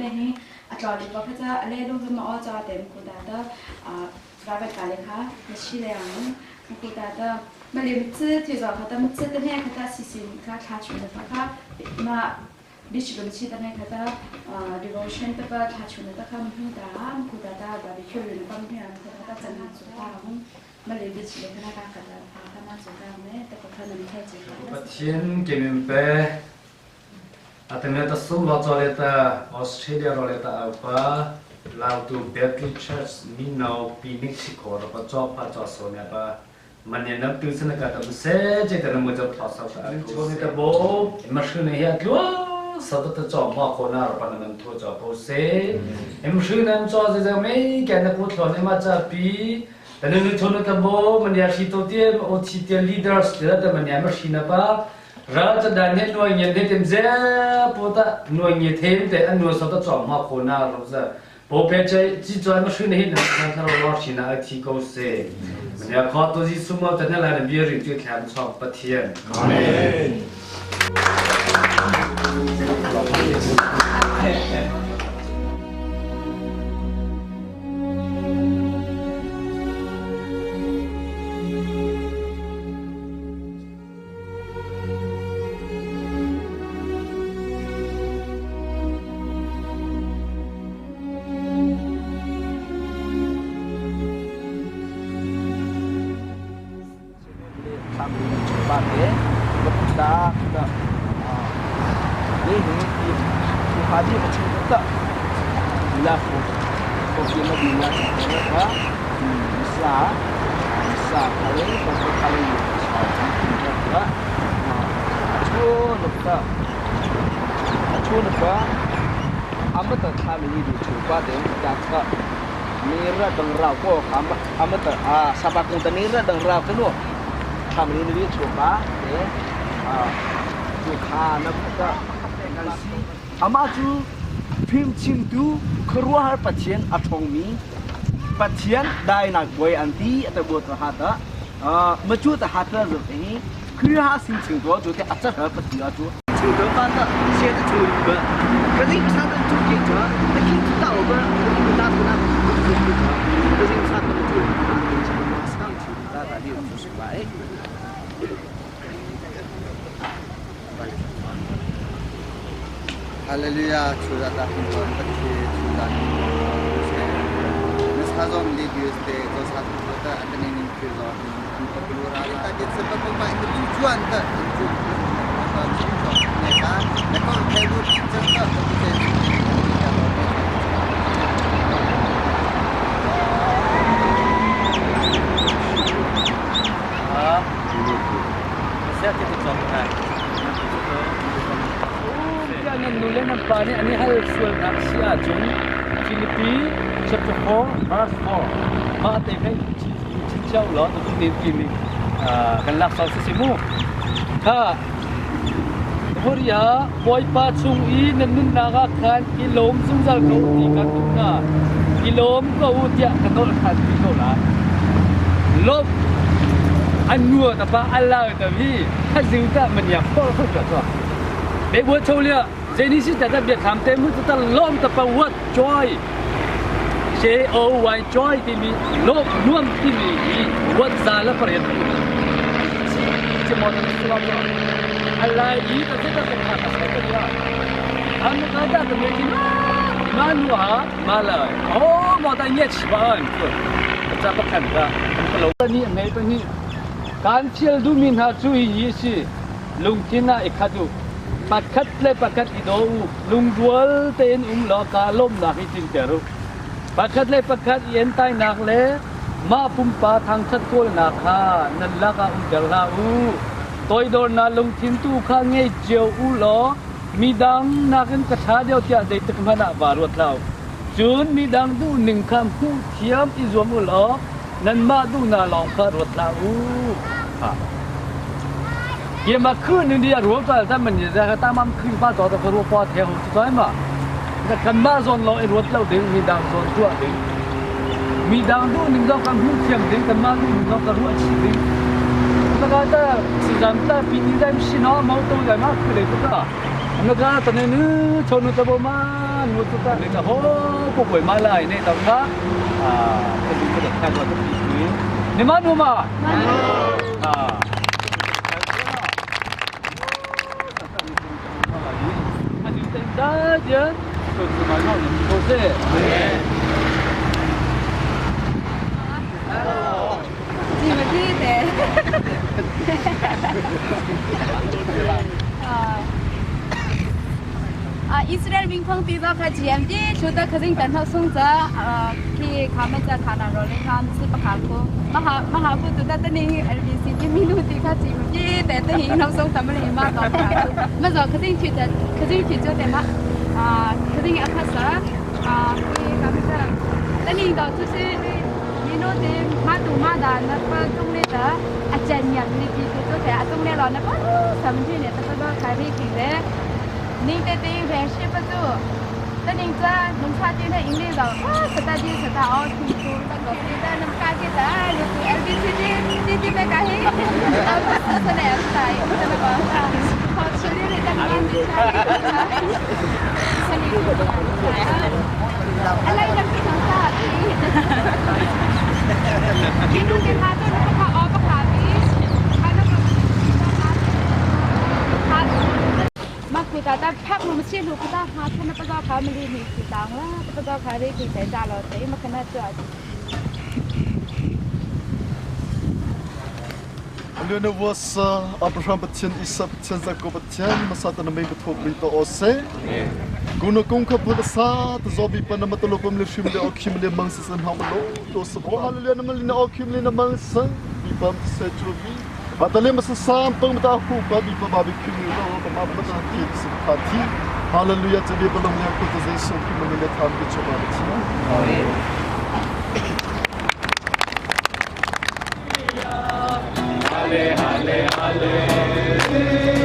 Ne hi a tlo li pa kha cha ale lu zuma o cha tem ku da ta private ka le kha na shi le ang ku da ta ma le mi chi zo kha ta mi chi te ne kha ta si sin kha thla chu na pa kha ma beach lum chi ta ne kha ta devotion ta pa thla chu na ta kha mi ta ku da ta barbecue lu pa mi kha ta chan chu ta ma le beach le kha ka ka ta kha ma chu ta me ta pa kha na mi kha chi. Pathian kemin pe Atangeta sum lo chawleta Australia roleta aupa Lautu Baptist Church mino Phoenix sikho ro pa chaw pha chaw so ne pa manya nam tu sana ka tam se che ta mo job tho sa ta ko ne ta bo ma shru ne ya tlo sa ta ta chaw ma ko na ro pa nan tho chaw ko se em shru nan chaw je je me kya na pu thlo ne ma cha pi ta nu tho na ta bo manya shi to tie o chi tie leaders te ta manya ma shi na pa Ral ca dan he nuai ngian he tem ze po ta nuai ngie them te an nuai so ta chong ma ko na ro za po pe che chi choi ma shri ne hi na na tha ro shi na a thi ko se manya kho to ji sumo ta na la na bia ri tu thlam chong Pathian. Amen. Amah cu fimchimtu khuaruahhar Pathian a ṭhawngmi Pathian dainak bawi an ti a ta buat ha ta macu ta ha ta zu hi Khrih ha sin ching to chu te a cha pati a chu ching to pa ta se ta chu ba ka ding sa ta chu ki cha ta ki chu ta ba ta ta na chu ki cha ka ding sa ta chu sang chu ta ta di chu su ba e. Hallelujah chu da ta hin ton pathe chu da ni Miss Hazom leaders te zo sa tu ta atane ning phir zo an ko ra ta ke se pa pa ke chu chuan ta chu ta chu to ne ka ne ko the du chang ta ta te Nan nu le nan pa nih an i hal sualnak si ahcun Filipi chapter 4 verse 4 mah te khan chim cio law tu nih timi kan lak sau si mu. Kha Korea Bawipa chung i nan nunnak ah khan i lawm zungzal ko ti kan duh hna. I lawm ko u tiah ka nawl khan ti ko lai. Lawm an nua ta pa Allah ta hi haziu ta mania for for ka cho. Be bo cho lia jeni si ta ta bia tham te mu ta lawm ta pa what joy J O Y joy timi lawm nuam timi hi what za la pariat ci mo ta su lo alai i ta ta ta kha ka sa ta ya an ka ta ta me ki ma nu ha ma la oh mo ta nye chi ba an ku ta pa khan ka ka lo ni me pa ni kan thial du min ha chu hi hi si lungthin ah i khat u pakhat le pakhat i daw u lungrual tein um law kaa lawmnak hi tlinter u pakhat le pakhat i entainak le mah pumpa thangṭhat kawlnak kha nan lakah umter hlah u toidornak lungthin tu kha ngei cio u law midang nakin ka ṭha deuh tiah zeitik hmanh ah vaa ruat hlah u cun midang duhning kha hmuh thiam i zuam u law nanmah duhnak lawng kha ruat hlah u. Ye ma khu ni ni ro ta ta man ni za ta mam khu pa to ta ro pa the ho chu tai ma na kan ma zon lo e ruat lo ding mi dang zon tuah ding mi dang du ning zong kan hmu thiam ding kan ma du ning zong ka ruah chi ding na ka ta si zam ta pi ni dai si no mau to dai ma khu le to ka na ka ta ne nu chon nu ta bo ma nu tu ta ne ka ho ko koi ma lai ne tau na a ka du ka ka ka ta pi ni ma nu ma a 大家都是 Israel 民phong ti zo kha GMD ชุดขจิงกันเฮาส่งจะที่ขามันจะขานาโรเลยค่ะสิปะขาคูมหามหาพูตุตตนิง LBC ที่มีนูติค่ะ GMD แต่ตหิงน้ำส่งตำเลยมาต่อค่ะมาจอขจิงที่จะขจิงที่จะแต่มาขจิงอาคาสะที่ขามันจะตนิงดอกทุสิมีนูติมาตูมาดานะปะตรงนี้ตอาจารย์ยังมีที่ตัวแต่ตรงนี้รอนะปะสามที่เนี่ยตะก็ขายไม่ถึงเลยนิ่งแต่ตีแหวนชิปะจูแต่นิ่งจ้าน้องชาติเนี่ยอิงลี่เราว้าสตาร์ดีสตาร์อ๋อถูกถูกตะก็ที่แต่น้ำกาที่แต่หรือเอลบีซีดีซีดีไม่กาฮีเอาเสนอใส่แต่แบบว่าพอชีวิตแต่งงานใช่สนิทอะไรน้ำพี่น้องชาติกินดูกินมาจนนะคะอ๋อปะขาบีมาคุยตาตาพักมันไม่ใช่ลูกตาหาท่านพระเจ้าขามันดีมีคือตังละพระเจ้าขาได้คือใจจ้าเราแต่มาขนาดจ้า Luna was Abraham Pathian Isa Pathian Jacob Pathian masata na may pathok rito ose Kuno kung ka put sa ta zobi pa na matulopam le shim le okhim le mang sa san hamlo to sa bo hallelujah na malina okhim le na mang sa bi pam sa chubi Batale masa sam pang mata hu pa bi pa ba bi khim le ro pa ma pa ta ti sa kha thi Hallelujah chabi balong le ko ta Jesu ki manile tham ki choba chi Amen. Hale hale hallelujah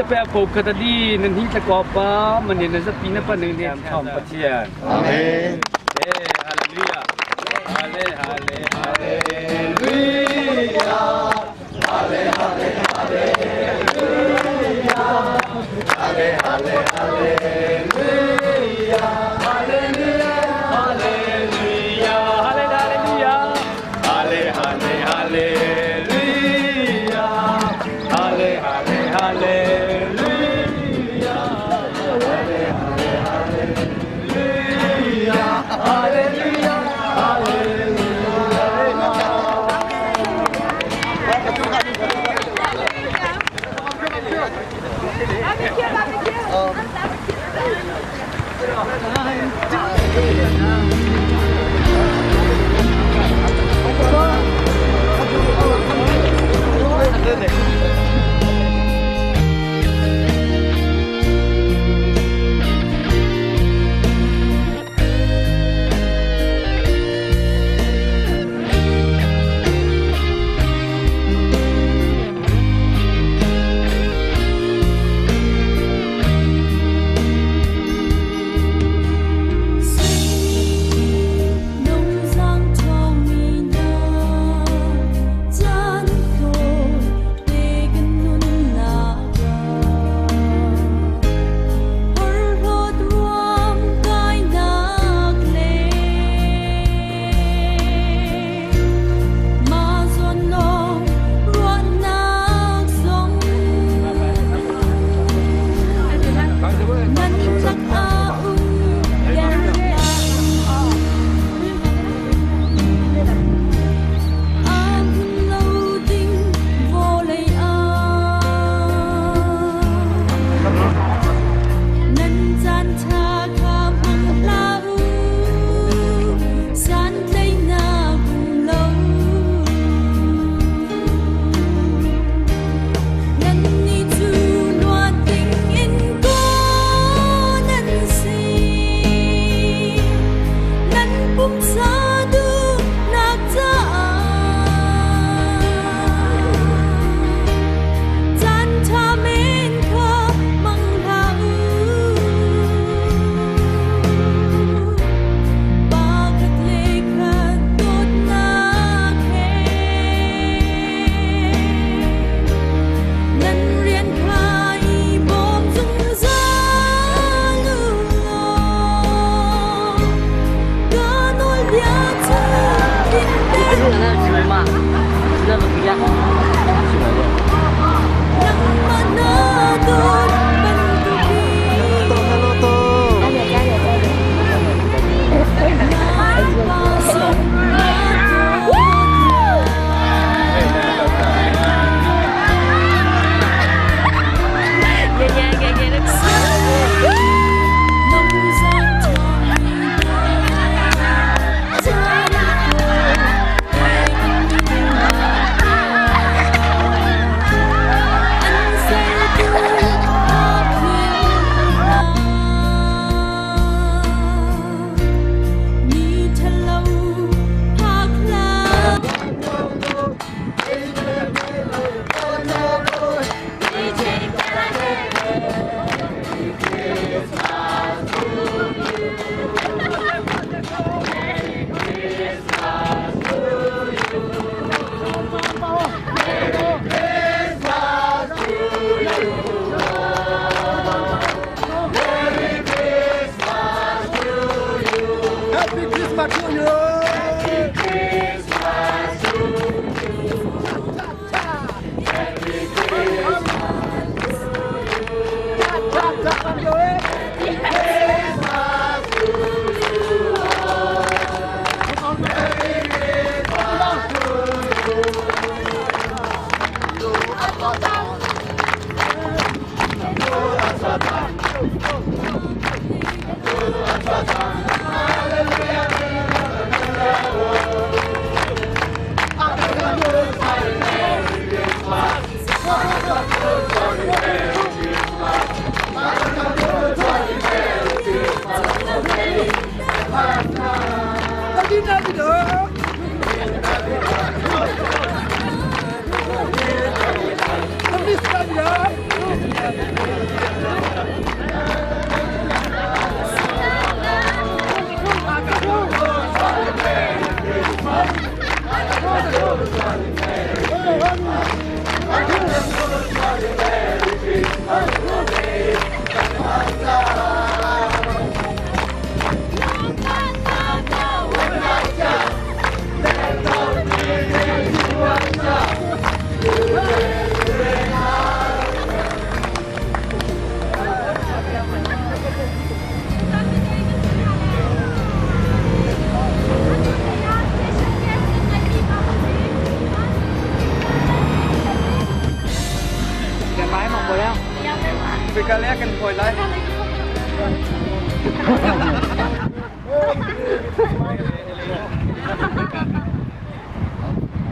Pe po ka di nan hi ta ko pa man ne za pi na pa nang ne thom Pathian. Amen. Eh hallelujah. Hale hale hallelujah. Hale hale hallelujah. Hale hale hallelujah. Hallelujah hallelujah. Hale hallelujah. Hale hale hallelujah. Hale hale hallelujah. Hale hale hallelujah. Hallelujah. Hallelujah.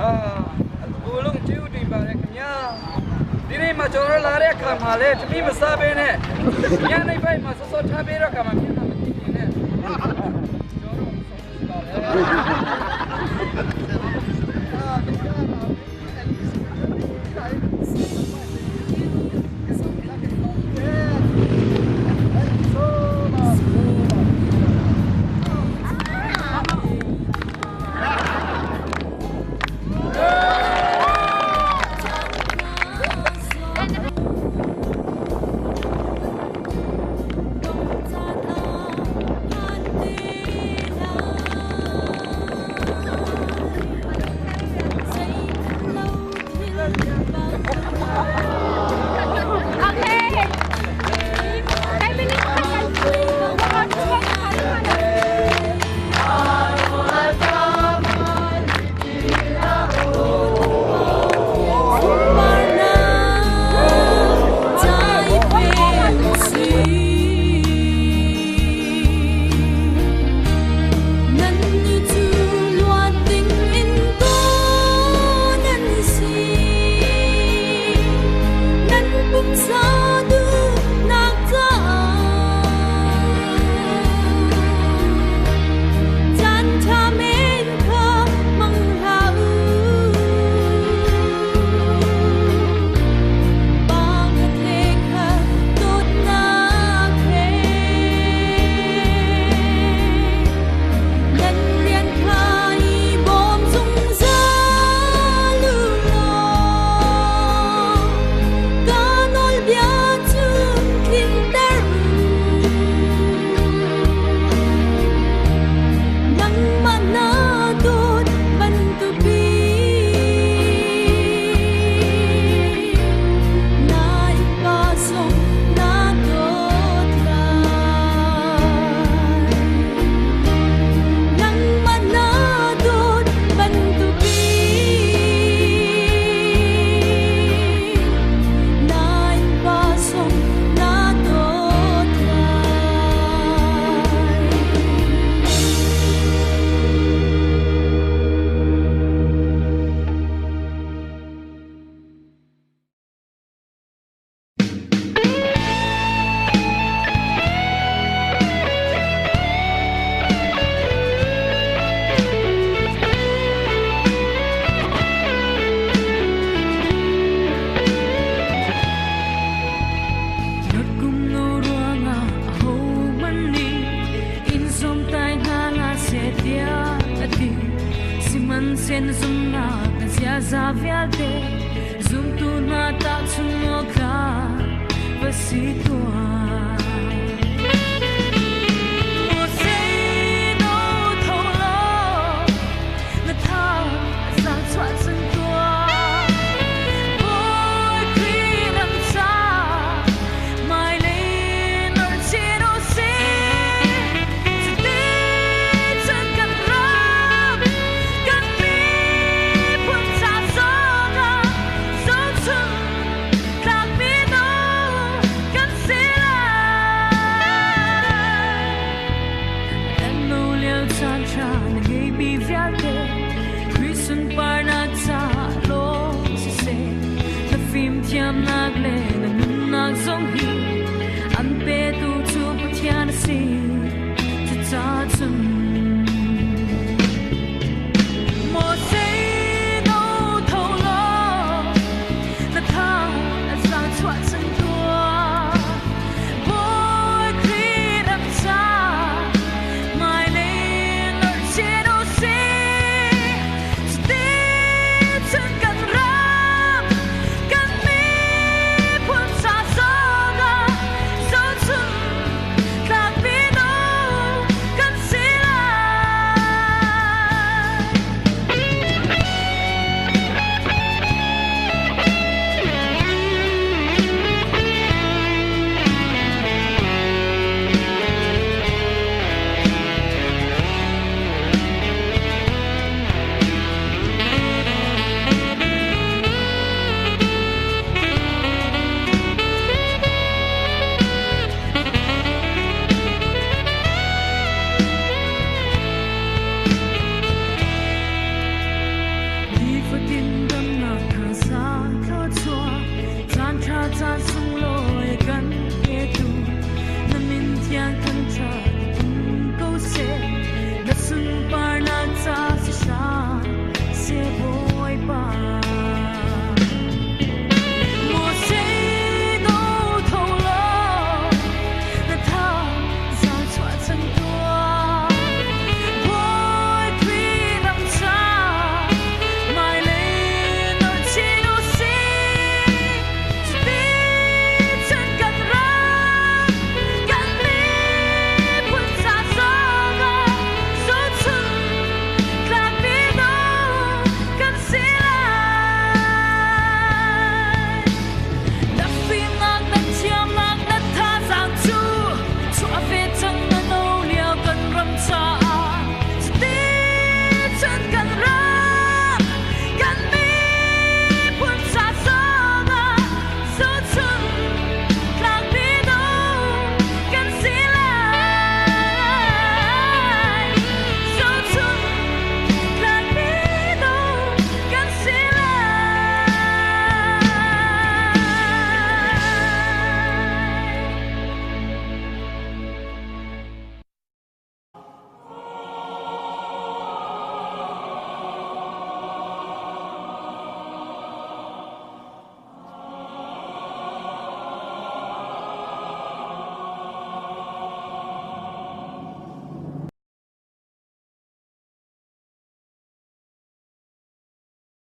အာအကူလုံးကျေးဇူးတင်ပါတယ်ခင်ဗျာဒီနေ့မှာကျွန်တော်တို့လာတဲ့အခါမှာလည်းတမိမစားဘဲနဲ့ညနေပိုင်းမှာစောစောထားပေးတော့အခါမှာမျက်နှာမကြည့်ပြင်နဲ့ကျွန်တော်တို့ဆုံးဖြတ်ပါတယ်